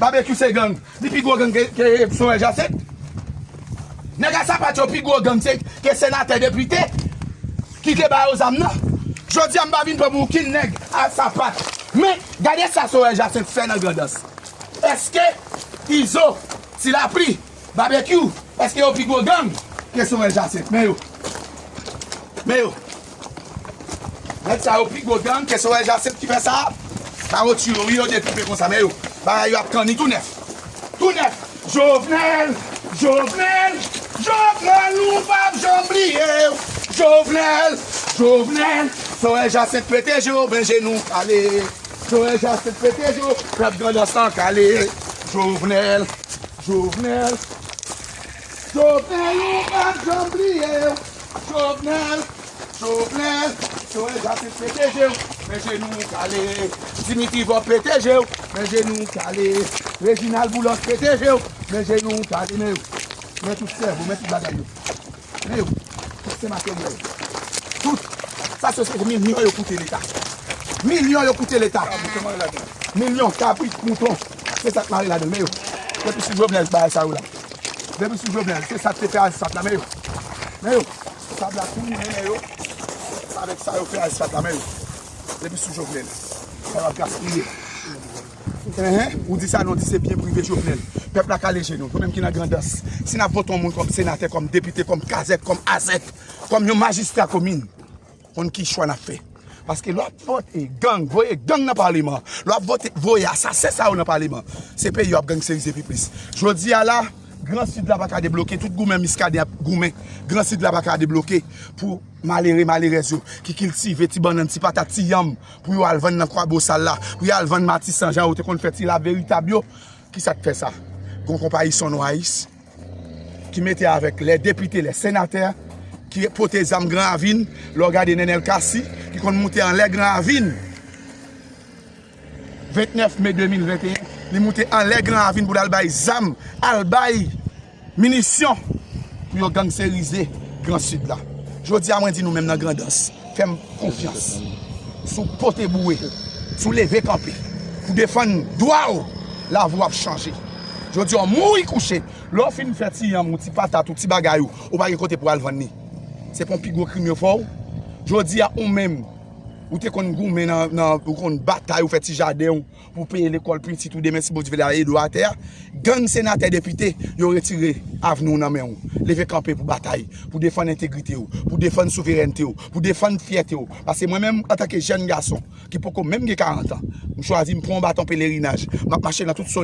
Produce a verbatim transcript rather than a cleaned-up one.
Babekyou se gang. Li pi gwo gang ke, ke Sorel Jacinthe. Nèg a sapat yo pi gwo gang se, ke senatè, depite ki te ba yo zam nan. Jodi a m pa vin pran pou okenn nèg a sapat. Men, gade sa Sorel Jacinthe fè nan Grandans. Èske Izo, Ti Lapli, Babekyou, èske yo pi gwo gang ke Sorel Jacinthe? Men yo. Men yo. Nèg sa yo pi gwo gang ke Sorel Jacinthe ki fè sa. Ba yo tiyo, wi, yo dekoupe konsa, men yo. Bagay yo ap kanni tou nèf. Tou nèf. Jovenel, Jovenel, Jovenel, nou p ap janm bliye w. Jovenel, Jovenel, Sorel Jacinthe pete je w, men je nou kale. Sorel Jacinthe pete je w, pèp Grandans lan kale. Jovenel, Jovenel, Jovenel, nou p ap janm bliye w. Jovenel, Jovenel, Sorel Jacinthe pete je w, men je nou kale. Dimitri Vorbe pete je w, men je nou kale. Reginald Boulos pete je w, men je nou kale. Men yo, men tout sèvo, men tout bagay yo. Men yo, tout se materyèl. Tout. Sa se, se milyon yo koute Leta. Milyon yo koute Leta. Milyon, kabrit, mouton. Se sa k mare ladan l, men yo. Depi sou Jovenel bagay sa yo la. Depi sou Jovenel, se sa k te fè asfalt la, men yo. Men yo. Sab la tou, men yo. Avèk sa yo fè asfalt la, men yo. Depi sou Jovenel. Sa yo ap gaspiye. Enhen, ou di sa non, di se byen prive Jovenel. Pèp la kale je nou. Nou menm ki nan Grandans. Si n ap vote yon moun kòm senatè, kòm depite, kòm kazèk, kòm azèk, kòm yon majistra komin, konn ki chwa n ap fè. Paske lè w ap vote gang, voye gang nan paleman, lè w ap vote, voye asasen sa yo nan paleman, se peyi yo ap gangsterize pi plis. Jodi a la, Gran Sid la pa ka debloke, tout goumen Miskaden ap goumen. Gran Sid la pa ka debloke pou malere, malerèz yo ki kiltive ti bannann, ti patat, ti yanm, pou yo al vann nan Kwabosal la, pou yo al vann Matisan, jan yo te konn fè ti la veritab yo. Kisa k fè sa? Gon konpayi Sunrise ki mete avèk lè depite, lè senatè ki pote zam Gran Ravin. Lè w gade Nenel Cassy ki konn moute anlè Gran Ravin, vennèf me de mil venteyen, li moute anlè Gran Ravin pou l al bay zam, al bay minisyon pou yo gangsterize Gran Sid la. Jodi a mwen di nou menm nan Grandans, fè m konfyans. Si w pote boure, si w leve kanpe pou defann dwa w, lavi w ap chanje. Jodi a w mouri kouche. Lè w fin fè ti yanm ou, ti patat ou, ti bagay ou, ou pa gen kote pou al vann li. Se pa yon pi gwo krim yo fè w? Jodi a ou menm, ou te konn goumen nan, nan, ou konn batay, ou fè ti jaden w pou peye lekòl pitit ou, demen si Bondye vle la ede w atè a. Gang senatè, depite, yo retire avni w nan men w. Leve kanpe pou batay, pou defann entegrite w, pou defann souverènte w, pou defann fyète w. Paske mwen menm, antanke jèn gason ki poko menm gen karant an, m chwazi m pran yon baton pelerinaj, m ap mache nan tout solèy.